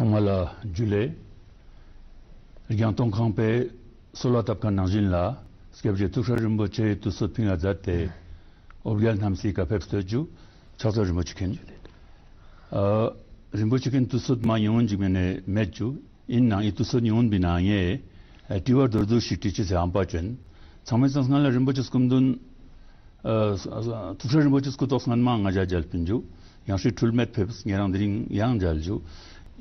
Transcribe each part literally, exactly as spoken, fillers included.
ཚང་མ་ལ་ཇུ་ལེ། རྒྱང་མཐོང་ཁང་པའི་གསོལ་བ་བཏབ་མཁན་ནང་བཞིན་ལ་སྐྱབས་རྗེ་ཐུགས་སྲས་རིན་པོ་ཆེའི་དུས་ཚོད་ཕིང་ང་མཛད་དེ་འོ་བརྒྱལ་རྣམས་སི་ཀ་ཕེབས་སྟོད་ཇུ་ཕྱག་འཚལ་རིན་པོ་ཆེ་མཁྱེན། ཨ་རིན་པོ་ཆེ་མཁྱེན་དུས་ཚོད་མ་ཉུང་ངུན་ཅིག་མེད་ནས་མེད་ཇུ། ཡིན་ནའང་འི་དུས་ཚོད་ཉུང་ངུན་པའི་ནང་ངས་ཨ་དྲི་བ་མདོར་བསྡུས་ཤིག་དྲི་ཅེས་སི་ཧམ་པ་ཅོ་ཨིན། ཚང་མའི་སང་སྔན་ལ་རིན་པོ་ཆེ་སྐུ་མདུན་ཨ་ཐུགས་སྲས་རིན་པོ་ཆེ་སྐུ་ཐོག་སྔན་མ་ང་ཞ་མཇལ་པིན་ཇུ། ཡང་སྲིད་འཁྲུལ་མེད་ཕེབས། ཉེ་རང་དེ་རིང་ཡང་མཇལ་ཇུ།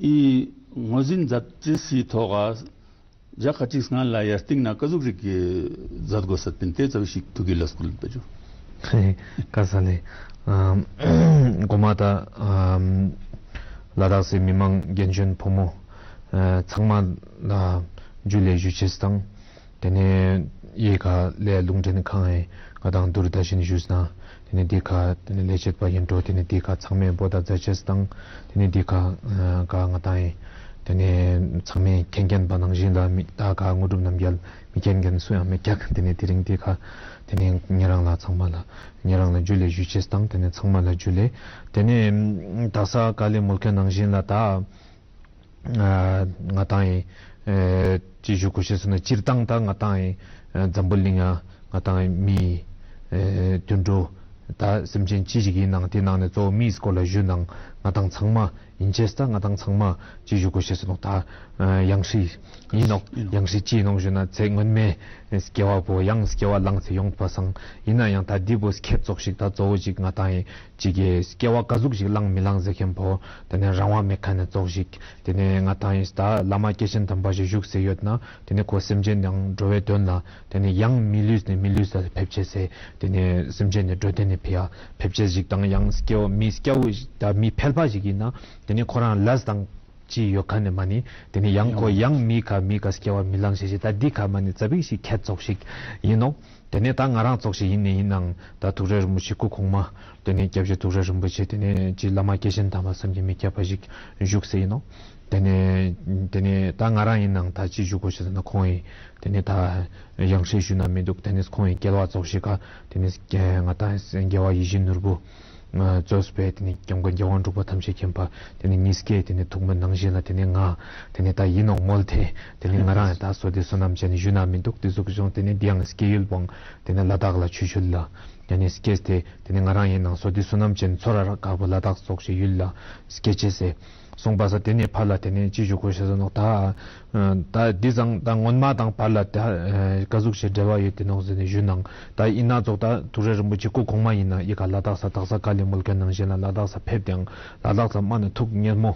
འི་ངོས་འཛིན་མཛད་ཅེས་སི་ཐོག་ག་ཞག་ཁ་ཅིག་སྔན་ལ་ཡར་སྟིང་ན་ཀ་ཟུག་རིག་གི་མཛད་དགོས་སད་པིན་ཏེ་ཙ་བི་ཞིག་ཐུགས་ཀྱི་ལ་སྐུལ་པ་ཇུ། ཀ་ས་ལེ། ཨམ་གོ་མ་ད་ཨམ་ལ་དྭགས་སི་མི་མང་རྒན་གཞོན་ཕོ་མོ་ཨ་ཚང་མ་ལ་ཇུ་ལེ་ཞུ་ཅེས་དང་། ཏེ་ནེ་འི་ཀ་ལས་ལུང་འདྲེན་ཁང་ངི་ང་དང་དུར་ད་ཞིན་ཞུས་ན། ཏེ་ནེ་འི་ཀ་ཏེ་ནེ་ལས་བྱེད་པ་ཡིན་འགྲོ། ཏེ་ནེ་འི་ཀ་ཚང་མའི་བོད་ད་མཛད་ཅེས་དང་། ཏེ་ནེ་འི་ཀ་ཨ་ཀ་ང་དང་ཡིན། ཏེ་ནེ་ཚང་མའི་མཁྱེན་མཁྱེན་པ་ནང་བཞིན་ལ་མི་ད་ཀ་དངོས་གྲུབ་རྣམ་རྒྱལ་མི་མཁྱེན་མཁན་སུ་ཡང་མེད་ཀྱག། ཏེ་ནེ་དེ་རིང་འི་ཀ་ཏེ་ནེ་ཉེ་རང་ལ་ཚང་མ་ལ་ཉེ་རང་ལ་ཇུ་ལེ་ཞུ་ཅེས་དང་། ཏེ་ནེ་ཚང་མ་ལ་ཇུ་ལེ། ཏེ་ནེ་དག་ས་ཀ་ལེ་མོལ་མཁན་ནང་བཞིན་ལ་ད། ཨ་ང་དང་ཡིན་ཨེ་ཅི་ཞུ་གོས་ཤེས་སོང་ན་སྤྱིར་བཏང་ད་ང་དང་ཡིན་ཨེ་འཛམ་བུ་གླིང་ང་ང་དང་ཡིན་མི་ཨེ་དུད་འགྲོ་ད་སེམས་ཅན་ཅི་ཞིག་ཡིན་ནང་དེ་ནང་ནས་གཙོ་བོ་མིའི་སྐོར་ལ་ཞུ་ནང་ང་དང་ཚང་མ་ཡིན་ཅེས་ད་ང་དང་ཚང་མ་ཅི་ཞུ་གོས་ཤེས་སོང་ན་ད་ཨེ་ཡང་སྲིད་ཡིན་ནོག། ཡིན་ནོག། ཡང་སྲིད་ཅི་ཡིན་ནོག་ཞུ་ན་ཚེ་སྔོན་མའི་སྐྱེ་བ་པོ་ཡང་སྐྱེ་བ་བླངས་ཏེ་ཡོང་པ་སང་ཡིན་ན་ཡང་ད་འདི་པོ་སྐྱེ་ཙོགས་ཤིག་ད་གཙོ་བོ་ཅིག་ང་དང་ཡིན་ཅིག་གི་སྐྱེ་བ་ཀ་ཟུག་ཞིག་བླངས་མི་བླངས་ཟེར་མཁན་པོ་དེ་ནས་རང་དབང་མེད་མཁན་ནས་ཙོགས་ཤིག། དེ་ནས་ང་དང་ཡིན་ད་བླ་མ་སྐྱེས་ཆེན་དམ་པ་ཞིག་བཞུགས་སེ་ཡོད་ན་དེ་ནས་ཁོ་སེམས་ཅན་ཡང་འགྲོ་བའི་དོན་ལ་དེ་ནས་ཡང་མི་ལུས་ནས་མི་ལུས་ལ་ཕེབས་ཅེས་སེ་དེ་ནས་སེམས་ཅན་ནས་འགྲོ་དོན་ནས་ཕེ་ཡ་ཕེབས་ཅེས་ཞིག་དང་ཡང་སྐྱེ་བ་མི་སྐྱ་བོ་ཞིག་ད་མི་ཕལ་པ་ཞིག་ཡིན་ན་དེ་ནས་ཁོ་རང་ལས་དང་ཅི་ཡོད་མཁན་ནས་མ་ནི་དེ་ནས་ཡང་ཁོ་ཡང་མི་ཁ་མི་ཁ་སྐྱེ་བ་མི་བླངས་ཤེས་ཤེས་ད་འདི་ཁ་མ་ནི་ཙ་པིག་ཞིག་ཁྱད་ཙོགས་ཤིག་ཡིན་ནོག། དེ་ནས་ད་ང་རང་ཙོགས་ཤིག་ཡིན་ནི་ཡིན་ནང་ད་ཐུགས་སྲས་རིན་པོ་ཆེ་སྐུ་གོང་མ་དེ་ནས་སྐྱབས་རྗེ་ཐུགས་སྲས་རིན་པོ་ཆེ་དེ་ནས་ཅི་བླ་མ་སྐྱེས་ཆེན་དམ་པ་བསམ་གྱིས་མི་ཁྱབ་པ་ཞིག་བཞུགས་སེ་ཡིན་ནོག། དེ་ནས་དེ་ནས་ད་ང་རང་ཡིན་ནང་ད་ཅི་བཞུགས་གོས་ཤེས་ཟེར་ན་ཁོང་ཡིན་དེ་ནས་ད་ཡང་སྲིད་ཞུ་ན་མི་འདུག། དེ་ནས་ཁོང་ཡིན་སྐྱེ་བ་ཙོགས་ཤིག་ག་དེ་ནས་ང་ད་རྒྱལ་བ་ཡིད་བཞིན་ནོར་བུ་གཙོས་པའི་དེ་ནས་སྐྱབས་མགོན་རྒྱལ་དབང་འབྲུག་པ་ཐམས་ཅད་མཁྱེན་པ་དེ་ནས་ཉིས་ཀའི་དེ་ནས་ཐུགས་སྨོན་ནང་བཞིན་ལ་དེ་ནས་ང་དེ་ནས་ད་ཡིན་ནོག་མོལ་ཏེ་དེ་ནས་ང་རང་ད་བསོད་བདེ་བསོད་ནམས་ཅན་ཞུ་ན་མི་འདུག། དེ་ཟུག་བྱུང་དེ་ནས་འདི་ཡང་སྐྱེ་ཡུལ་བོང་དེ་ནས་ལ་དྭགས་ལ་ཆུ་ཤུལ་ལ་དེ་ནས་སྐྱེས་ཏེ་དེ་ནས་ང་རང་ཡིན་ནང་བསོད་བདེ་བསོད་ནམས་ཅན་ཚོར་ར་དཀར་པོ་ལ་དྭགས་ཙོགས་ཤིག་ཡུལ་ལ་སྐྱེ་ཅེས་སེ་སོང་པ་ས་དེ་ནས་ཕར་ལ་དེ་ནས་ཅི་ཞུ་གོས་ཤེས་ཟེར་ནོག་ད། ད་འདི་ཙང་ད་སྔོན་མ་དང་བར་ལ་ད་ཀ་ཟུག་ཞིག་འབྲེལ་བ་ཡོད་དེ་ནོག་ཟེར་ནས་ཞུ་ནང་ད་ཡིན་ན་ཙོགས་ད་ཐུགས་སྲས་རིན་པོ་ཆེ་སྐུ་གོང་མ་ཡིན་ན་ཡི་ག་ལ་དྭགས་ས་དག་ས་ཀ་ལེ་མོལ་མཁན་ནང་བཞིན་ལ་ལ་དྭགས་ས་ཕེབས་ཏེ་ཡང་ལ་དྭགས་ས་མ་ན་ཐུགས་མཉེས་མོ་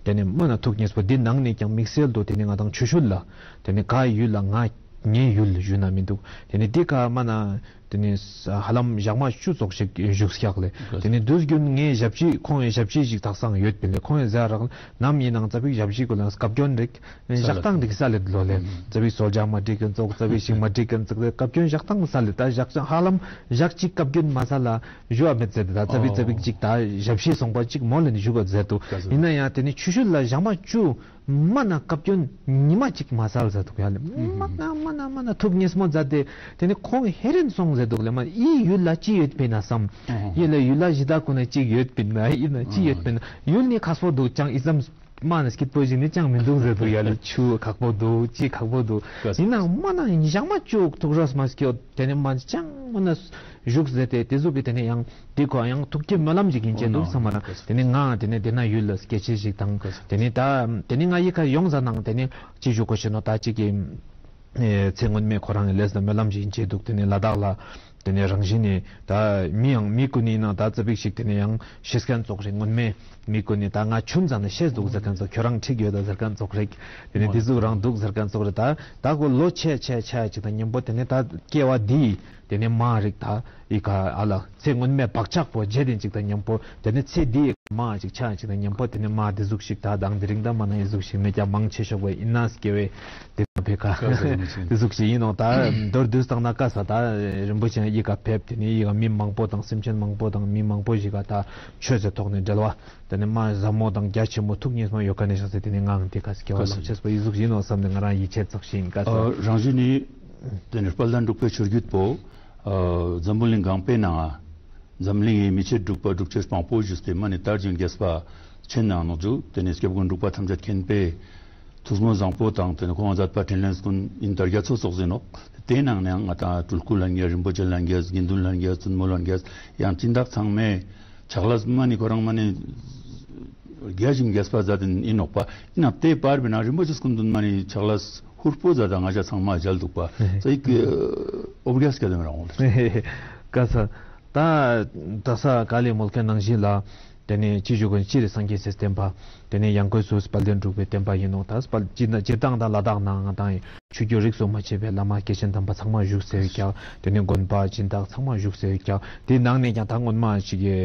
དེ་ནས་མ་ན་ཐུགས་མཉེས་པོ་འདི་ནང་ནས་ཀྱང་དམིགས་བསལ་དུ་དེ་ནས་ང་དང་ཆུ་ཤུལ་ལ་དེ་ནས་ག་ཡུལ་ལ་ང་ངའི་ཡུལ་ཞུ་ན་མི་འདུག། དེ་ནས་འདི་ག་མ་ན་དེ་ནས་ཧ་ལམ་ཞག་མ་བཅུ་ཙོགས་ཤིག་བཞུགས་སྐྱག་ལེ། དེ་ནས་དུས་རྒྱུན་ངའི་ཞབས་ཕྱི་ཁོང་ཡི་ཞབས་ཕྱི་ཞིག་དག་སང་ཡོད་པིན་ལེ། ཁོང་ཡི་ཟ་རག་ནམ་ཡིན་ནང་ཙ་པིག་ཞབས་ཕྱི་གུ་ལ་སྐབས་སྐྱོན་རིག་ཞག་དང་རིག་ས་ལེ་ལོ་ལེ། ཙ་པིག་སོལ་ཇ་མ་འགྲིག་གིན་ཙོགས་ཙ་པིག་ཞིག་མ་འགྲིག་གིན་ཙོགས་ཙ་པིག་སྐབས་སྐྱོན་ཞག་དང་ས་ལེ། ད་ཞག་ཧ་ལམ་ཞག་གཅིག་སྐབས་སྐྱོན་མ་ས་ལ་ཞུ་བ་མེད་ཟེར་ད་ཙ་པིག་ཙ་པིག་ཅིག་ད་ཞབས་ཕྱི་སོང་པ་ཅིག་མོལ་ལེ་ནི་ཞུ་ག་ཟེར་དུ་ཡིན་ན་ཡང་དེ་ནས་ཆུ་ཤུལ་ལ་ཞག་མ་བཅུ་མ་ན་སྐབས་སྐྱོན་ཉི་མ་གཅིག་མ་སལ་ཟེར་འདུག་ཡ་ལེ། མ་ན་མ་ན་མ་ན་ཐུགས་མཉེས་མོ་མཛད་དེ་དེ་ནས་ཁོང་ཧེ་རན་སོང་ཟེར་འདུག་ལེ། མ་ཡི་ཡུལ་ལ་ཅི་ཡོད་པིན་ན་བསམ། ཡི་ལ་ཡུལ་ལ་ཞི་བདེ་ཀུན་ནས་ཅིག་ཡོད་པིན་ན་ཡིན་ན་ཅི་ཡོད་པིན་ན་ཡུལ་ནི་ཁག་པོ་འདུག་ཅང་ཨི་ཙམ་མ་ན་སྐྱིད་པོ་ཞིག་ནི་ཅང་མི་འདུག་ཟེར་འདུག་ཡ་ལེ། ཆུ་ཁག་པོ་འདུག་ཅི་ཁག་པོ་འདུག་ཡིན་ན་མ་ན་ཞག་མ་བཅུ་ཐུགས་རོགས་མ་སྐྱོད་དེ་ནས་མ་ཅང་མ་ན་བཞུགས་ཟེར་ཏེ་དེ་ཟུག་གི་དེ་ནས་ཡང་དེ་ཁོ་ཡང་ཐུགས་ཀྱི་སྨོན་ལམ་ཞིག་ཡིན་ཅེས་འདུག་བསམ་མ་ར། དེ་ནས་ང་དེ་ནས་དེ་ན་ཡུལ་ལ་སྐྱེ་ཆེ་ཞིག་དང་དེ་ནས་ད་དེ་ནས་ང་ཡི་ཁ་ཡོང་ཟ་ནང་དེ་ནས་ཅི་ཞུ་གོས་ཤེས་ནོ་ད་ཅིག་གི་ཚེ་སྔོན་མའི་ཁོ་རང་གི་ལས་ལ་སྨོན་ལམ་ཞིག་ཡིན་ཅེས་འདུག། དེ་ནས་ལ་དྭགས་ལ་དེ་ནས་རང་བཞིན་ནས་ད་མི་ཡང་མི་ཀུན་ནི་ནང་ད་ཙ་པིག་ཞིག་དེ་ནས་ཡང་ཤེས་མཁན་ཙོགས་རེད། སྔོན་མའི་མི་ཀུན་ནི་ད་ང་ཆུན་ཙམ་ནས་ཤེས་འདུག་ཟེར་མཁན་ཙོགས་ཁྱོད་རང་འཁྲིག་ཡོད་ད་ཟེར་མཁན་ཙོགས་རེད། དེ་ནས་དེ་ཟུག་རང་འདུག་ཟེར་མཁན་ཙོགས་རེད། ད་ད་ཁོ་ལོ་ཆེ་ཆེ་ཆེ་ཅིག་དང་མཉམ་པོ་དེ་ནས་ད་སྐྱེ་བ་འདི་དེ་ནས་མ་རིག་ད་ཡི་ག་ཨ་ལ་ཚེ་སྔོན་མའི་བག་ཆགས་པོ་བརྗེད་དེ་ཅིག་དང་མཉམ་པོ་དེ་ནས་ཚེ་འདི་མ་ཅིག་ཆ་ཅིག་དང་མཉམ་པོ་དེ་ནས་མ་དེ་ཟུག་ཞིག་ད་དང་དེ་རིང་ད་མ་ན་ཡི་ཟུག་ཞིག་མེད་ཀྱང་མང་ཆེ་ཤོས་པོ་ཡིན་ན་སྐྱེ་བའི་དེ་ན་བེ་ཀ་དེ་ཟུག་ཞིག་ཡིན་ནོ། ད་མདོར་བསྡུས་བཏང་ན་ཀ་ས་ད་རིན་པོ་ཆེ་ཡི་ག་ཕེབས་དེ་ནས་ཡི་ག་མི་མང་པོ་དང་སེམས་ཅན་མང་པོ་དང་མི་མང་པོ་ཞིག་ག་ད་ཆོས་ཀྱི་ཐོག་ནས་འབྲེལ་བ་དེ་ནས་མ་ཟབ་མོ་དང་རྒྱ་ཆེན་མོ་ཐུགས་མཉེས་མོ་ཡོད་མཁན་ནས་ཤག་ཟེར་དེ་ནས་ངའང་དེ་ཀ་སྐྱེ་བ་ལམ་ཆེས་པོ་ཡི་ཟུག་ཡིན་ནོ་བསམ་ནས་ང་རང་ཡིད་ཆེས་ཙོགས་ཤིག་ཡིན་ཀ་ས། རང་བཞིན་ནི་དེ་ནས་དཔལ་ལྡན་འབྲུག་པའི་ཆོས་བརྒྱུད་པོ་འཛམ་བུ་གླིང་གང་པོའི་ནང་འཛམ་གླིང་གི་མི་ཆེན་འབྲུག་པ་འབྲུག་ཆེན་དཔང་པོ་ཞུས་ཏེ་མ་ནི་དར་རྒྱས་རྒྱས་པ་ ཆེན་ནང་ནོག་ཇུ། ཏེ་ནེ་སྐྱབས་མགོན་འབྲུག་པ་ཐམས་ཅད་མཁྱེན་པའི་ཐུགས་སྨོན་བཟང་པོ་དང་ཏེ་ནེ་ཁོང་མཛད་པ་འཕྲིན་ལས་ཀུན་ཨིན་ད་རྒྱ་མཚོ་ཙོགས་ཟེར་ནོག། ཏེ་ནང་ནེ་ཡང་ང་ཏང་སྤྲུལ་སྐུ་ལྷན་རྒྱས་རིན་པོ་ཆེ་ལྷན་རྒྱས་དགེ་འདུན་ལྷན་རྒྱས་བཙུན་མོ་ལྷན་རྒྱས་ཡང་སྦྱིན་བདག་ཚང་མས་ཕྱག་ལས་མ་ནེ་ཁོ་རང་མ་ནེ་རྒྱས་ཞིང་རྒྱས་པ་མཛད་དེ་ཨིན་ནོག་པ། ཨིན་ན་ཏེ་བར་བའི་ནང་རིན་པོ་ཆེ་སྐུ་མདུན་མ་ནེ་ཕྱག་ལས་ཧུར་པོ་མཛད་དེ་ང་ཞ་ཚང་མ་མཇལ་དུག་པ། ཙ་ཡིག་འོ་བརྒྱལ་སྐྱ་དེ་མི་རང་འོང་། ཀ་ས། ད་ད་ས་ག་ལེ་མོལ་ཁན་ནང་བཞིན་ལ། ཏེ་ནེ་ཅི་ཞུ་གོ་སྤྱིར་སངས་རྒྱས་སི་བསྟན་པ། ཏེ་ནེ་ཡང་སྒོས་སུ་དཔལ་ལྡན་འབྲུག་པའི་བསྟན་པ་ཨིན་ནོག། ད་དཔལ་སྤྱིར་ན་སྤྱིར་བཏང་ད་ལ་དྭགས་ནང་ང་ཏང་ཆོས་བརྒྱུད་རིས་སུ་མ་ཆད་པའི་བླ་མ་སྐྱེས་ཆེན་དམ་པ་ཚང་མ་བཞུགས་སེ་ཡོད་ཀྱག། ཏེ་ནེ་དགོན་པ་སྦྱིན་བདག་ཚང་མ་བཞུགས་སེ་ཡོད་ཀྱག། ཏེ་ནང་ནེ་ཀྱང་ད་སྔོན་མ་ཅིག་གི་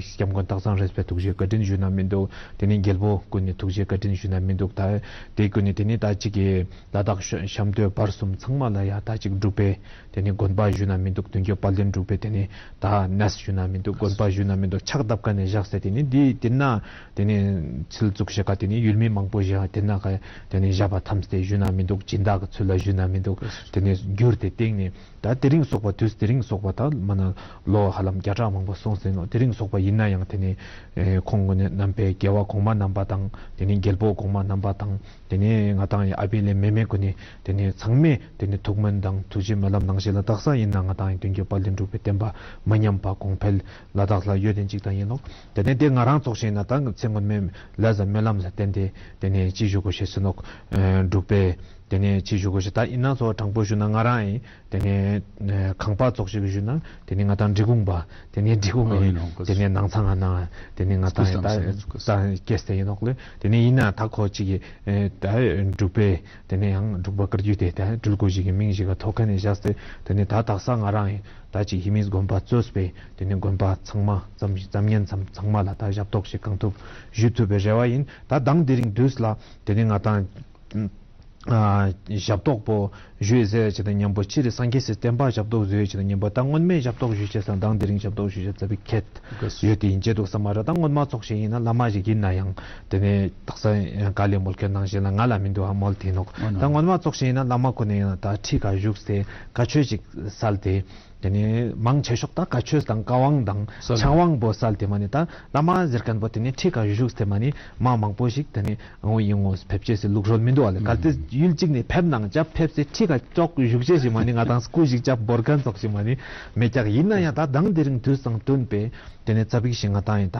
སྐྱབས་མགོན་སྟག་ཚང་རས་པའི་ཐུགས་རྗེ་བཀའ་དྲིན་ཞུ་ན་མི་དུག། ཏེ་ནེ་རྒྱལ་པོ་ཀུན་ནི་ཐུགས་རྗེ་བཀའ་དྲིན་ཞུ་ན་མི་དུག། ད་ཏེ་ཀུན་ནི་ཏེ་ནེ་ད་ཅིག་གི་ལ་དྭགས་ཤམ་སྟོད་བར་གསུམ་ཚང་མ་ལ་ཡ་ད་ཅིག་འབྲུག་པའི་ཏེ་ནེ་དགོན་པ་ཞུ་ན་མི་དུག། མདུན་སྐྱོད་དཔལ་ལྡན་འབྲུག་པའི་ཏེ་ནེ་ད་གནས་ཞུ་ན་མི་དུག། དགོན་པ་ཞུ་ན་མི་དུག། ཕྱག་བཏབ་ཀ་ནེ་བཞག་སྟེ་ཏེ་ནེ་འདི་ཏེ་ན་ཏེ་ནེ་ཚུལ་བཙུགས་ཤེས་ཀ་ཏེ་ནེ་ཡུལ་མི་མང་པོ་ཞིག་ཏེ་ན་ཀ་ཏེ་ནེ་ཞབས་པ་ཐམས་ཏེ་ཞུ་ན་མི་དུག། སྦྱིན་བདག་གི་ཚུལ་ལ་ཞུ་ན་མི་དུག། ཏེ་ནེ་འགྱུར་ཏེ་སྟེང་ནེ་ད་དེ་རིང་སོགས་པ་དུས་དེ་རིང་སོགས་པ་ད་མ་ན་ལོ་ཧ་ལམ་བརྒྱ་ཕྲག་མང་པོ་སོང་སྟེ་ནོག། དེ་རིང་སོགས་པ་ཨིན་ན་ཡང་ཏེ་ནེ་ཁོང་ཀུན་ནི་རྣམ་པའི་རྒྱལ་བ་གོང་མ་རྣམ་པ་དང་ཏེ་ནེ་རྒྱལ་པོ་གོང་མ་རྣམ་པ་དང་ཏེ་ནེ་ང་ཏང་ཨ་བི་ལེ་མེ་མེ་ཀུན་ནི་ཏེ་ནེ་ཚང་མས་ཏེ་ནེ་ཐུགས་སྨོན་དང་ཐུགས་རྗེ་སྨོན་ལམ་ནང་བཞིན་ལ་དག་ས་ཨིན་ན་ང་ཏང་མདུན་སྐྱོད་དཔལ་ལྡན་འབྲུག་པའི་བསྟན་པ་མ་ཉམས་པ་གོང་འཕེལ་ལ་དྭགས་ལ་ཡོད་དེ་ཅིག་དང་ཨིན་ནོག། ཏེ་ནེ་ཏེ་ང་རང་ཙོགས་ཤིག་ཨིན་ན་ད་ཚེ་སྔོན་མའི་ལས་ལ་སྨོན་ལམ་ལ་བརྟེན་ཏེ་ཏེ་ནེ་ཅི་ཞུ་གོ་ཤེས་སུ་ནོག། འབྲུག་པའི་ཏེ་ནེ་ཅི་ཞུ་གོ་ཤེས་ད་ཨིན་ན་ཚོ་དྲང་པོ་ཞུ་ན་ང་རང་ཨིན། ཏེ་ནེ་ཁང་པ་ཙོགས་ཤིག་ཞུ་ན་ཏེ་ནེ་ང་ཏང་འབྲི་གུང་པ་ཏེ་ནེ་འབྲི་གུང་ཨིན། ཏེ་ནེ་ནང་ཚང་ང་ན་ཏེ་ནེ་ང་ཏང་ད་སྐྱེས་ཏེ་ཨིན་ནོག་ལེ། ཏེ་ནེ་ཨིན་ན་ད་ཁོ་ཅིག་གི་ད་འབྲུག་པའི་ཏེ་ནེ་ཡང་འབྲུག་པ་བཀའ་བརྒྱུད་དེ་ད་སྤྲུལ་སྐུ་ཞིག་གི་མིང་ཞིག་ག་ཐོགས་ཁན་ནེ་བཞག་སྟེ་ཏེ་ནེ་ད་དག་ས་ང་རང་ཨིན། ད་ཅིག་ཧེ་མིས་དགོན་པ་གཙོས་པའི་ཏེ་ནེ་དགོན་པ་ཚང་མ་ཙམ་ཙམ་ཉན་ཙམ་ཚང་མ་ལ་ད་ཞབས་ཏོག་ཞིག་གང་ཐུབ་ཞུ་ཐུབ་པའི་རེ་བ་ཨིན། ད་དང་དེ་རིང་དུས་ལ་ཏེ་ནེ་ང་ཏང་ཞབས་ཏོག་པོ་ཞུ་ཡི་ཟེར་ཅིག་དང་མཉམ་པོ་སྤྱིར་སངས་རྒྱས་སི་བསྟན་པ་ཞབས་ཏོག་ཞུ་ཡི་ཅིག་དང་མཉམ་པོ་ད་སྔོན་མའི་ཞབས་ཏོག་ཞུ་ཅེས་དང་དང་དེ་རིང་ཞབས་ཏོག་ཞུ་ཅེས་ཙ་པིག་ཁྱད་ཡོད་དེ་ཨིན་ཅེ་དུག་སམ་མ་ར། ད་སྔོན་མ་ཙོགས་ཤིག་ཨིན་ན་བླ་མ་ཞིག་ཨིན་ན་ཡང་ཏེ་ནེ་དག་ས་ག་ལེ་མོལ་ཁན་ནང་བཞིན་ལ་ང་ལ་མི་དུག་ཧ་མོལ་ཏེ་ནོག། ད་སྔོན་མ་ཙོགས་ཤིག་ཨིན་ན་བླ་མ་ཀུན་ནི་ཡང་ད་ཁྲི་ཁ་བཞུགས་ཏེ་བཀའ་ཆོས་ཤིག་སལ་ཏེ། ཏེ་ནེ་མང་ཆེ་ཤོས་ད་བཀའ་ཆོས་དང་བཀའ་དབང་དང་ཕྱག་དབང་པོ་སལ་ཏེ་མ་ནེ་ད་བླ་མ་ཟེར་ཁན་པོ་ཏེ་ནེ་ཁྲི་ཁ་བཞུགས་ཏེ་མ་ནེ་མ་མང་པོ་ཞིག་ཏེ་ནེ་འོ་ཡིན་འོ་ཕེབས་ཅེས་སི་ལུགས་སྲོལ་མི་དུག་ཨ་ལེ། གལ་ཏེ་ཡུལ་ཅིག་ནེ་ཕེབས་ནང་ཅ་ཕེབས་སེ་ཁྲི་ཁ་ཅོག་བཞུགས་ཅེས་ཤིག་མ་ནེ་ང་ཏང་སྐུ་ཞིག་ཅ་བོར་ཁན་ཙོགས་ཤིག་མ་ནེ་མེད་ཀྱག། ཨིན་ན་ཡང་ད་དང་དེ་རིང་དུས་དང་བསྟུན་པའི་ཏེ་ནེ་ཙ་པིག་ཞིག་ང་ཏང་ཡིན་ད་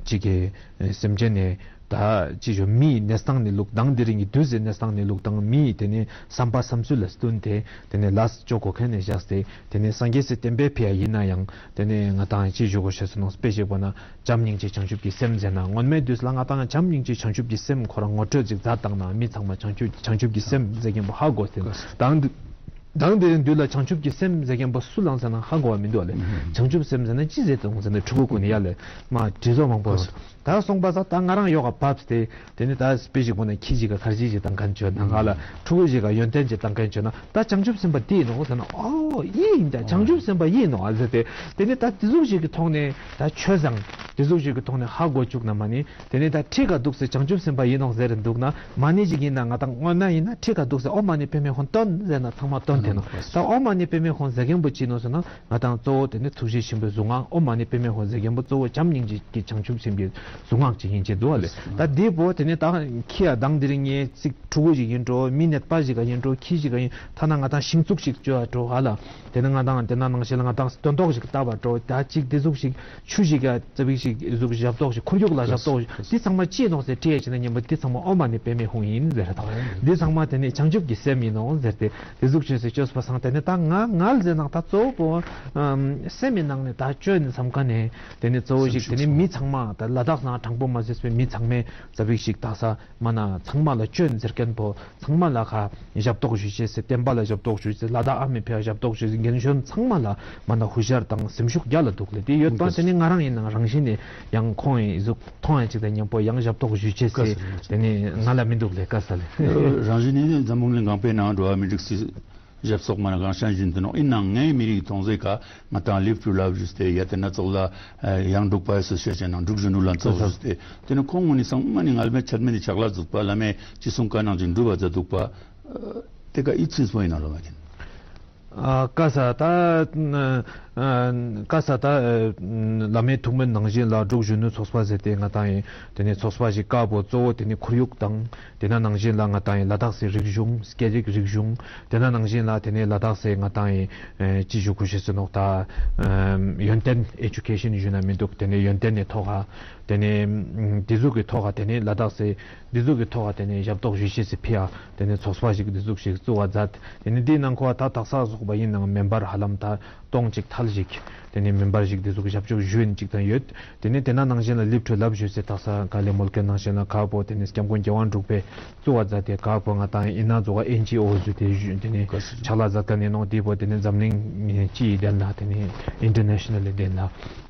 ཅིག་གི་སེམས་ཅན་ནི་ད་ཅི་ཞུ་མིའི་གནས་སྟངས་ནི་ལུགས་དང་དེ་རིང་གི་དུས་སི་གནས་སྟངས་ནི་ལུགས་དང་མིའི་ཏེ་ནེ་བསམ་པ་བསམ་ཚུལ་ལ་བསྟུན་ཏེ་ཏེ་ནེ་ལས་ཅོ་གོ་ཁན་ནེ་བཞག་སྟེ་ཏེ་ནེ་སངས་རྒྱས་སི་བསྟན་པའི་ཕི་ཡ་ཨིན་ན་ཡང་ཏེ་ནེ་ང་ཏང་ཅི་ཞུ་གོ་ཤེས་སུ་ནོག་དཔེ་ཞིག་པོ་ན་བྱམས་སྙིང་རྗེ་བྱང་ཆུབ་ཀྱི་སེམས་ཟེར་ན་སྔོན་མའི་དུས་ལ་ང་ཏང་བྱམས་སྙིང་རྗེ་བྱང་ཆུབ་ཀྱི་སེམས་ཁོ་རང་ངོ་སྤྲོད་ཅིག་མཛད་བཏང་ན་མི་ཚང་མ་བྱང་ཆུབ་བྱང་ཆུབ་ཀྱི་སེམས་ཟེར་ཁན་པོ་ཧ་གོ་སྟེ་དང་དེ་རིང་དུས་ལ་བྱང་ཆུབ་ཀྱི་སེམས་ཟེར་ཁན་པོ་སུ་ལ་ཟེར་ན་ཧ་གོ་བ་མི་དུག་ཨ་ལེ། བྱང་ཆུབ་སེམས་ཟེར་ན་ཅི་ཟེར་དུག་ཟེར་ན་ཕྲུ་གུ་ཀུན་ནི་ཡ་ལེ་མ་དྲི་བཟོ་མང་པོ་ཡོང་། ད་སོང་པ་ས་ད་ང་རང་ཡོག་ག་བབས་ཏེ་ཏེ་ནེ་ད་དཔེ་ཞིག་པོ་ན་ཁྱི་ཞིག་ག་ཁར་ཇི་ཞིག་བཏང་ཁན་ཅོ་ན་ང་ལ་ཕྲུ་གུ་ཞིག་ག་ཡོན་ཏན་ཅིག་བཏང་ཁན་ཅོ་ན་ད་བྱང་ཆུབ་སེམས་དཔའ་དེ་ཨིན་ནོག་ཟེར་ན་ཨོ་ཨིན་ད་བྱང་ཆུབ་སེམས་དཔའ་ཨིན་ནོག་ཨ་ཟེར་ཏེ་ཏེ་ནེ་ད་དེ་ཟུག་ཞིག་གི་ཐོག་ནེ་ད་ཆོས་བཟང་དེ་ཟུག་ཞིག་གི་ཐོག་ནེ་ཧ་གོ་བཅུག་ན་མ་ནེ་ཏེ་ནེ་ད་ཁྲི་ཁ་དུག་སེ་བྱང་ཆུབ་སེམས་དཔའ་ཨིན་ནོག་ཟེར་དུག་ན་མ་ནེ་ཞིག་ཨིན་ན་ང་ཏང་སྔོན་ན་ཨིན་ན་ཁྲི་ཁ་དུག་སེ་ཨོཾ་མ་ཎི་པདྨེ་ཧཱུྃ་བཏོན་ཟེར་ན་ཚང་མ་བཏོན་ཏེ་ནོག། ད་ཨོཾ་མ་ཎི་པདྨེ་ཧཱུྃ་ཟེར་ཁན་པོ་ཅི་ནོག་ཟེར་ན། ང་ཏང་གཙོ་བོ་ཏེ་ནེ་ཐུགས་རྗེ་ཆེན་པོའི་གཟུངས་སྔགས་ཨོཾ་མ་ཎི་པདྨེ་ཧཱུྃ་ཟེར་ཁན་པོ་གཙོ་བོ་བྱམས་སྙིང་རྗེ་གི་བྱང་ཆུབ་སེམས་ཀྱི་གཟུངས་སྔགས་ཅིག་ཨིན་ཅེ་དུག་ཨ་ལེ། ད་དེ་པོ་ཏེ་ནེ་ད་ཁྱི་ཡ་དང་དེ་རིང་ངའི་ཚིག་ཕྲུ་གུ་ཞིག་ཨིན་འགྲོ་མི་ནད་པ་ཞིག་ག་ཨིན་འགྲོ་ཁྱི་ཞིག་ག་ཨིན་ཐ་ན་ང་ཏང་ཤིང་ཚུགས་ཤིག་ཅོ་ཡ་འགྲོ་ཧ་ལ་ཏེ་ནེ་ང་ཏང་ཏེ་ན་ནང་བཞིན་ལ་ང་ཏང་སྟོན་ཐོག་ཞིག་བཏབ་པ་འགྲོ་ད་ཅིག་དེ་ཟུག་ཞིག་ཆུ་ཞིག་ག་ཙ་པིག་ཞིག་ཟུག་ཞབས་ཏོག་ཞིག་ཁོར་ཡུག་ལ་ཞབས་ཏོག་ཞིག་དེ་ཚང་མ་ཅི་ཨིན་ནོག་ཟེར་དྲིས་ཡ་ཅིག་ན་ཉམ་པོ་དེ་ཚང་མ་ཨོཾ་མ་ཎི་པདྨེ་ཧཱུྃ་ཨིན་ཟེར་ད་དེ་ཚང་མ་ཏེ་ནེ་བྱང་ཆུབ་ཀྱི་སེམས་ཨིན་ནོག་ཟེར་ཏེ། དེ་ཟུག་ཅོས་སེ་ཅོས་པ་སང་ཏེ་ནེ་ད་ང་ང་ལ་ཟེར་ནང་ད་གཙོ་བོ་སེམས་མི་ནང་ནེ་ད་ཅོ་ཨིན་སམ་ཁན་ནེ་ཏེ་ནེ་གཙོ་བོ་ཞིག་ཏེ་ནེ་མི་ཚང་མ་ད་ལ་དྭགས་ནང་དྲང་པོ་མ་ཟེར་བའི་མི་ཚང་མས་ཙ་པིག་ཞིག་དག་ས་མ་ན་ཚང་མ་ལ་ཅོ་ཨིན་ཟེར་ཁན་པོ་ཚང་མ་ལ་ཁ་ཞབས་ཏོག་ཞུ་ཅེས་སེ་བསྟན་པ་ལ་ཞབས་ཏོག་ཞུ་ཅེས་ལ་དྭགས་ཨ་མི་ཕི་ཡ་ཞབས་ཏོག་ཞུ་ཅེས་རྒན་གཞོན་ཚང་མ་ལ་མ་ན་ཧུ་ཤར་དང་སེམས་ཤུགས་རྒྱ་ལ་དུག་ལེ། དེ་ཡོད་པ་ཏེ་ནེ་ང་རང་ཨིན་ནང་རང་བཞིན་ནེ་ཡང་ཁོང་ཨི་ཟུག་ཐོང་ཡ་ཅིག་དང་ཉམ་པོ་ཡང་ཞབས་ཏོག་ཞུ་ཅེས་སེ་ཏེ་ནེ་ང་ལ་མི་དུག་ལེ་ཀ་ས་ལེ། རང་བཞིན་ནི་འཛམ་བུ་གླིང་གང་པོའི་ནང་འགྲོ་བ་མི་རིགས་སི་ཞབས་སོགས་མ་ན་གང་ཤ་བཞིན་དུ་ནོག། ཨིན་ནའང་ངའི་མི་རིགས་ཐོང་ཟེ་ཀ་ང་ཏང་ལིབ་ཊུ་ལབ་ཞུས་ཏེ་ཡ་ཏེ་ན་ཙོགས་ལ་ཡང་འབྲུག་པ་སུ་ཤེས་ཅེ་ནང་འབྲུག་གཞོན་ནུ་ལ་ཙོགས་ཞུས་ཏེ་ཏེ་ནེ་ཁོང་ངོ་ནི་ཚང་མ་ནི་ངལ་མེད་ཆད་མེད་ནི་ཕྱག་ལས་ཟུག་པ་བླ་མའི་ཅི་གསུང་ཀ་ནང་བཞིན་འགྲུབ་པ་མཛད་དུག་པ། ཏེ་ཀ་ཨི་ཚིག་པོ་ཨིན་ན་ལོ་མ་ཡིན། ཨ་ཀ་ས་ད་ཨ་ཀ་ས་ད་ཨ་བླ་མའི་ཐུགས་སྨོན་ནང་བཞིན་ལ་འབྲུག་གཞོན་ནུ་ཚོགས་པ་ཟེར་ཏེ་ང་ཏང་ཡིན། དེ་ནས་ཚོགས་པ་ཞིག་ཀ་བོ་གཙོ་བོ་དེ་ནས་ཁོར་ཡུག་དང་དེ་ན་ནང་བཞིན་ལ་ང་ཏང་ཡིན་ལ་དྭགས་སི་རིག་གཞུང་སྐད་རིགས་རིག་གཞུང་དེ་ན་ནང་བཞིན་ལ་དེ་ནས་ལ་དྭགས་སི་ང་ཏང་ཡིན་ཨ་ཅི་ཞུ་དགོས་ཤེས་སུ་ནོག་ད་ཨ་ཡོན་ཏན་ཨེ་ཇུ་ཀེ་ཤན་ཞུ་ན་མི་འདུག་དེ་ནས་ཡོན་ཏན་ནི་ཐོག་ཧ་དེ་ནས་ཨ་དེ་ཟུག་གི་ཐོག་ཧ་དེ་ནས་ལ་དྭགས་སི་འདི་ཟུག་གི་ཐོག་ལ་དེ་ནས་ཞབས་ཏོག་ཞུ་ཤེས་སི་ཕི་ཡ་དེ་ནས་ཚོགས་པ་ཞིག་འདི་ཟུག་ཞིག་བཙུགས་པ་མཛད། དེ་ནས་འདིའི་ནང་ཁོ་ད་དག་ས་སོགས་པ་ཡིན་ནང་མེམ་བར་ཧ་ལམ་ད་སྟོང་གཅིག་ཐལ་ཞིག་དེ་ནས་མེམ་བར་ཞིག་འདི་ཟུག་ཞབས་ཕྱོགས་ཞུ་ཡིན་ཅིག་དང་ཡོད། དེ་ནས་དེ་ན་ནང་བཞིན་ལ་ལིབ་ཁྲུ་ལབ་ཞུ་སེ་དག་ས་ག་ལེ་མོལ་མཁན་ནང་བཞིན་ལ་ཁ་པོ་དེ་ནས་སྐྱབས་མགོན་རྒྱལ་དབང་འབྲུག་པས་བཙུགས་པ་མཛད་དེ་ཁ་པོ་ང་ཏང་ཡིན་ན་ཛོ་ག་ཨེན་ཇི་ཨོ་ཟུ་དེ་ཞུ་དེ་ནས་ཕྱག་ལས་མཛད་མཁན་ཡིན་ནོག་དེ་པོ་དེ་ནས་འཛམ་གླིང་སྤྱིའི་དེ་ན་དེ་ནས་ཨིན་ཊར་ནེ་ཤ་ནལ་དེ་ན་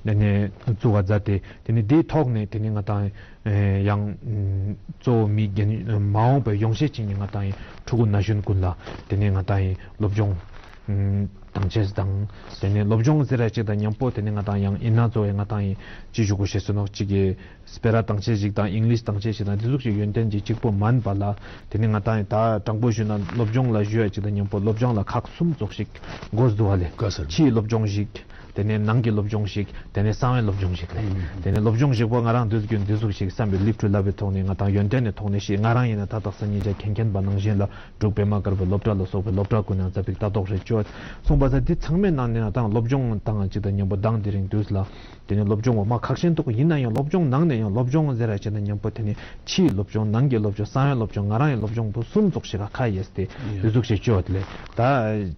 དེ་ནས་བཙུགས་པ་མཛད་དེ་དེ་ནས་དེའི་ཐོག་ནས་དེ་ནས་ང་ཏང་ཨེ་ཡང་ཨ་གཙོ་བོ་མི་རྒན་མ་འོངས་པའི་ཡོང་ཤེས་ཅན་གྱི་ང་ཏང་ཡིན་ཕྲུ་གུ་ན་གཞོན་ཀུན་ལ་དེ་ནས་ང་ཏང་ཡིན་སློབ་སྦྱོང་ཨ་བཏང་ཅེས་དང་དེ་ནས་སློབ་སྦྱོང་ཟེར་ར་ཅིག་དང་མཉམ་པོ་དེ་ནས་ང་ཏང་ཡང་ཡིན་ན་གཙོ་བོ་ང་ཏང་ཡིན་ཅི་ཞུ་དགོས་ཤེས་སུ་ནོག་ཅིག་གི་སྤེ་ར་བཏང་ཅེས་ཞིག་དང་ཨིང་ལིཤ་བཏང་ཅེས་ཞིག་དང་དེ་ཟུག་ཅིག་ཡོན་ཏན་གྱི་གཅིག་པོ་མན་པ་ལ་དེ་ནས་ང་ཏང་ཡིན་ད་དྲང་པོ་ཞུས་ན་སློབ་སྦྱོང་ལ་ཞུ་ཡ་ཅིག་དང་མཉམ་པོ་སློབ་སྦྱོང་ལ་ཁག་གསུམ་ཙོགས་ཤིག་དགོས་འདུག་བ་ལེ། ག་ས་ཕྱིའི་སློབ་སྦྱོང་ཞིག་དེ་ནས་ནང་གི་སློབ་སྦྱོང་ཞིག་དེ་ནས་གསང་བའི་སློབ་སྦྱོང་ཞིག་ལས། དེ་ནས་སློབ་སྦྱོང་ཞིག་པོ་ང་རང་དུས་རྒྱུན་འདི་ཟུག་ཞིག་བསམ་པའི་ལིབ་ཁྲུ་ལབ་པའི་ཐོག་ནས་ང་ཏང་ཡོན་ཏན་ནི་ཐོག་ནས་ཤེས། ང་རང་ཡིན་ན་ད་དག་ས་ཉིན་ཆ་མཁན་མཁན་པ་ནང་བཞིན་ལ་འབྲུག་པད་མ་དཀར་པོའི་སློབ་གྲྭ་ལ་སོགས་པའི་སློབ་གྲྭ་ཀུན་ཡང་ཙ་པིག་ལྟ་རྟོག་རེ་བཅོ་སོང་པ་ས་འདི་ཚང་མའི་ནང་ནས་ང་ཏང་སློབ་སྦྱོང་དང་ཅིག་དང་མཉམ་པོ་དང་དེ་རིང་དུས་ལ་དེ་ནས་སློབ་སྦྱོང་བོ་མ་ཁག་ཤེས་འདུག་ཡིན་ན་ཡང་སློབ་སྦྱོང་ནང་ནས་ཡང་སློབ་སྦྱོང་ཟེར་ར་ཅིག་དང་མཉམ་པོ་དེ་ནས་ཕྱིའི་སློབ་སྦྱོང་ནང་གི་སློབ་སྦྱོང་གསང་བའི་སློབ་སྦྱོང་ང་རང་ཡི་སློབ་སྦྱོང་པོ་གསུམ་ཙོགས་ཤིག་ག་ཁ་ཡེས་ཏེ་དེ་ཟུག་ཞིག་བཅོ་ཡོད་ལེ། ད་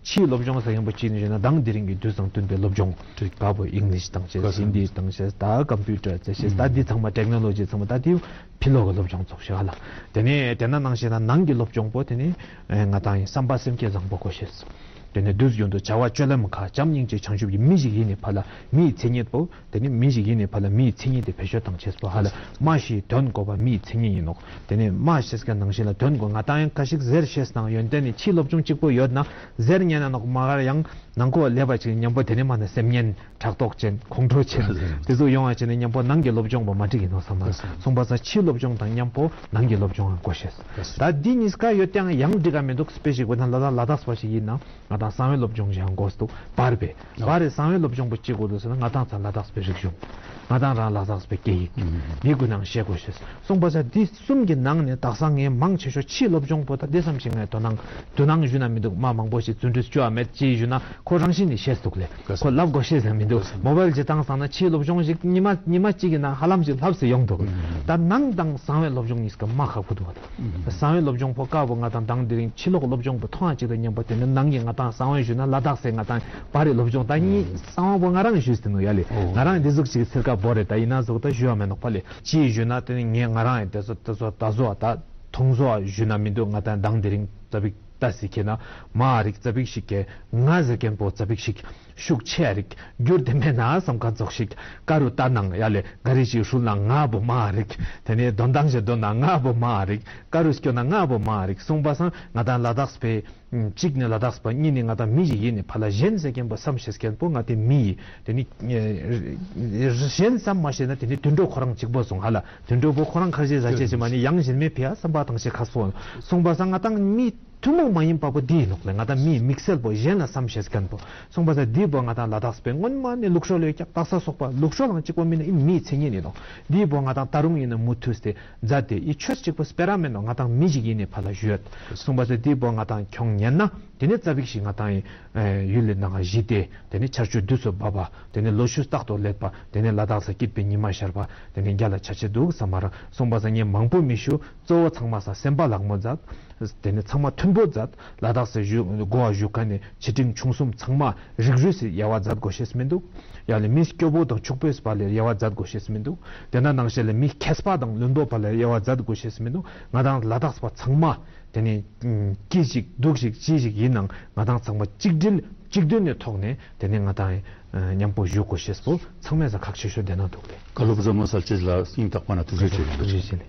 ཕྱིའི་སློབ་སྦྱོང་ཟེར་མཁན་པོ་ཅི་ནི་ཞེ་ན་དང་དེ་རིང་གི་དུས་དང་བསྟུན་པའི་སློབ་སྦྱོང་ཁ་པོ་ཨིང་ལིཤ་བཏང་ཅེས་ཧིན་དི་བཏང་ཅེས་ད་ཀམ་པུ་ཊར་རྩེ་ཤེས་ད་འདི་ཚང་མ་ཊེག་ནོ་ལོ་ཇི་ཚང་མ་ད་དེ་ཕི་ལོག་གི་སློབ་སྦྱོང་ཙོགས་ཤིག་ཧ་ལ། དེ་ནས་དེ་ན་ནང་བཞིན་ན་ནང་གི་སློབ་སྦྱོང་པོ་དེ་ནས་ང་ཏང་ཡི་བསམ་པ་སེམས་བསྐྱེད་བཟང་པོ་དགོས་ཤེས། དེ་ནས་དུས་རྒྱུན་དུ་བྱ་བ་སྤྱོད་ལམ་ཁ་བྱམས་སྙིང་རྗེ་བྱང་ཆུབ་ཀྱི་མི་ཞིག་ཡིན་ནི་ཕ་ལ་མིའི་མཚན་ཉིད་པོ་དེ་ནི་མི་ཞིག་ཡིན་ནི་ཕ་ལ་མིའི་མཚན་ཉིད་དེ་བེད་སྤྱོད་བཏང་ཅེས་པོ་ཧ་ལ་སྨྲ་ཤེས་དོན་གོ་བ་མིའི་མཚན་ཉིད་ཡིན་ནོག་དེ་ནི་སྨྲ་ཤེས་ཀྱི་ནང་བཞིན་ལ་དོན་གོ་ང་ཏང་ཡང་ཁ་ཤིག་ཟེར་ཤེས་ནང་ཡོན་ཏན་ནི་ཕྱིའི་སློབ་སྦྱོང་གཅིག་པོ་ཡོད་ན་ཟེར་ཉན་ན་ནོག་མ་གར་ཡང་ནང་ཁོ་ལས་པ་ཅིག་མཉམ་པོ་དེ་ནི་མ་ན་སེམས་ཉན་ཕྲག་དོག་ཅན་ཁོང་ཁྲོ་ཅན་དེ་ཚོ་ཡོང་བ་ཅིག་ནི་མཉམ་པོ་ནང་གི་སློབ་སྦྱོང་པོ་མ་འགྲིག་ཡིན་ནོག་བསམ་ན་སོང་པ་ས་ཕྱིའི་སློབ་སྦྱོང་དང་མཉམ་པོ་ནང་གི་སློབ་སྦྱོང་ཡང་དགོས་ཤེས། ད་འདི་གཉིས་ཀ་ཡོད་ཀྱང་ཡང་འགྲིག་ག་མི་འདུག་དཔེ་ཞིག་དགོས་ན་ལ་དྭགས་ལ་དྭགས་པ་ཞིག་ཡིན་ན། ང་ཏང་གསང་བའི་སློབ་སྦྱོང་ཞིག་ཡང་དགོས་འདུག་བར་པའི་བར་རེ་གསང་བའི་སློབ་སྦྱོང་པོ་ཅིག་དགོས་འདུག་ཟེར་ན་ང་ཏང་ཚང་ལ་དྭགས་པའི་རིག་གཞུང་། ང་ཏང་རང་ལ་དྭགས་པའི་སྐད་ཡིག་འདི་ཀུན་ནང་ཤེས་དགོས་ཤེས། སོང་པ་ས་འདི་གསུམ་གྱི་ནང་ནས་དག་ས་ངས་མང་ཆེ་ཤོས་ཕྱིའི་སློབ་སྦྱོང་པོ་ད་འདི་བསམ་ཞིག་ངས་དོ་སྣང་དོ་སྣང་ཞུ་ན་མི་འདུག་མ་མང་པོ་ཞིག་བརྩོན་འགྲུས་བཅོ་བ་མེད་ཅེས་ཞུ་ན་ཁོ་རང་བཞིན་ནས་ཤེས་འདུག་ལེ། ཁོ་ལབ་དགོས་ཤེས་ཟེར་མི་འདུག་མོ་བལ་ཅིག་བཏང་སང་ན་ཕྱིའི་སློབ་སྦྱོང་ཞིག་ཉི་མ་ཉི་མ་གཅིག་གི་ནང་ཧ་ལམ་ཞིག་ལྷབ་སེ་ཡོང་འདུག་ད་ནང་དང་གསང་བའི་སློབ་སྦྱོང་གཉིས་ཀ་མ་ཁག་པོ་འདུག་བ་ད། གསང་བའི་སློབ་སྦྱོང་པོ་ཀ་བོ་ང་ཏང་དང་དེ་རིང་ཕྱི་ལོགས་སློབ་སྦྱོང་པོ་མཐོང་ཡ་ཅིག་དང་མཉམ་པོ་དེ་ནི་ནང་གི་ང་ཏང་གསང་བའི་ཞུ་ན་ལ་དྭགས་སེ་ང་ཏང་བར་རེ་སློབ་སྦྱོང་ད་གཉིས་གསང་བ་པོ་ང་རང་ཞུས་ཏེ་ནོག་ཡ་ལེ། ང་རང་འདི་ཟུག་ཅིག་ཚིར་ཀ་བོ་རེ་ད་ཡིན་ན་ཟུག་ད་ཞུ་ཡ་མེད་ནོག་པ་ལེ། ཅི་ཞུ་ན་དེ་ནི་ངས་ང་རང་ཡི་དེ་ཚོ་དེ་ཚོ་ད་བཟོ་བ་ད་མཐོང་བཟོ་བ་ཞུ་ན་མི་འདུག་ང་ཏང་དང་དེ་རིང་ཙ་པིག་ད་སི་ཁེ་ན་མ་རིག་ཙ་པིག་ཞིག་གེ་ང་ཟེར་མཁན་པོ་ཙ་པིག་ཞིག་ཤུགས་ཆེ་རིག་རྒྱུར་དེ་མེད་ན་བསམ་མཁན་ཙོགས་ཤིག་ཀ་རུ་ལྟ་ནང་ཡ་ལེ་ག་རེ་ཞིག་ཧྲུལ་ན་ང་བོ་མ་རིག་དེ་ནས་དོན་དང་ཞེ་དོན་ན་ང་བོ་མ་རིག་ཀ་རུ་སྐྱོ་ན་ང་བོ་མ་རིག་སོང་པ་སང་ང་ཏང་ལ་དྭགས་པའི་གཅིག་ནས་ལ་དྭགས་པ་གཉིས་ནས་ང་ཏང་མི་ཞིག་ཡིན་ནི་ཕ་ལ་གཞན་ཟེར་མཁན་པོ་བསམ་ཤེས་མཁན་པོ་ང་ཏི་མི་ཡི་དེ་ནི་གཞན་བསམ་མ་ཤེས་ན་དེ་ནི་དུད་འགྲོ་ཁོ་རང་གཅིག་པོ་སོང་ཧ་ལ་དུད་འགྲོ་པོ་ཁོ་རང་ཁར་ཞེས་ཟ་ཆེས་ཞེས་མ་ནི་ཡང་གཞན་མའི་ཕི་ཡ་བསམ་པ་དང་ཞེས་ཁ་སོང་སོང་པ་སང་ང་ཏང་མི་ཐུན་མོང་མ་ཡིན་པ་པོ་འདི་ཡིན་ནོག་ལེ། ང་ཏང་མིའི་དམིགས་བསལ་པོ་གཞན་ལ་བསམ་ཤེས་མཁན་པོ་སོང་པ་ས་འདི་པོ་ང་ཏང་ལ་དྭགས་པའི་སྔོན་མ་ནས་ལུགས་སྲོལ་ཡོད་ཀྱག་ད་ས་སོག་པ་ལུགས་སྲོལ་ལང་གཅིག་པོ་མིན་ན་ཨི་མིའི་མཚན་ཉིད་ཡིན་ནོག་འདི་པོ་ང་ཏང་ད་རུང་ཡིན་ན་མུ་མཐུད་དེ་མཛད་དེ་ཨི་ཆོས་གཅིག་པོ་སྤེ་ར་མེད་ནོག་ང་ཏང་མི་ཞིག་ཡིན་ནི་ཕ་ལ་ཞུ་ཡོད་སོང་པ་ས་འདི་པོ་ང་ཏང་ཁྱོང་ཉན་ན་དེ་ནས་ཙ་པིག་ཞིག་ང་ཏང་ཡུལ་ལི་ནང་གཞི་དེ་དེ་ནས་ཆར་ཆུ་དུས་སུ་འབབ་པ་དེ་ནས་ལོ་ཕྱུགས་རྟག་ཏུ་ལེགས་པ་དེ་ནས་ལ་དྭགས་ས་སྐྱིད་པའི་ཉི་མ་ཤར་བ་དེ་ནས་རྒྱ་ལ་ཆ་ཆེ་འདུག་བསམ་མ་ར་སོང་པ་ས་ངས་མང་པོ་མི་ཞུ། གཙོ་བོ་ཚང་མ་ས་སེམས་པ་ལག་མོ་མཛད། དེ་ནས་ཚང་མ་མཐུན་པོ་མཛད། ལ་དྭགས་སི་བཞུགས་གོ་བ་བཞུགས་མཁན་ནི་ཆེ་འབྲིང་ཆུང་གསུམ་ཚང་མ་རིགས་རུས་སི་དབྱེ་བ་མཛད་དགོས་ཤེས་མི་འདུག་ཡང་ལས་མི་སྐྱོ་པོ་དང་ཕྱུག་པོའི་བར་ལ་དབྱེ་བ་མཛད་དགོས་ཤེས་མི་འདུག་དེ་ན་ནང་བཞིན་ལས་མི་མཁས་པ་དང་བླུན་པོ་བར་ལ་དབྱེ་བ་མཛད་དགོས་ཤེས་མི་འདུག་ང་ཏང་ལ་དྭགས་པ་ཚང་མ་དེ་ནས་སྐྱིད་ཞིག་སྡུག་ཞིག་ཅི་ཞིག་ཡིན་ནང་ང་ཏང་ཚང་མ་གཅིག་སྒྲིལ་གཅིག་མཐུན་ནི་ཐོག་ནས་དེ་ནས་ང་ཏང་མཉམ་པོ་བཞུགས་དགོས་ཤེས་པོ་ཚང་མས་ཁག་ཆེ་ཤོས་དེ་ན་འདུག་ལེ། བཀའ་སློབ་ཟབ་མོ་སལ་ཅེས་ལ་སྙིང་ཐག་པ་ན་ཐུགས་རྗེ་ཆེ། ཐུགས་རྗེ་ཆེ་ལེ།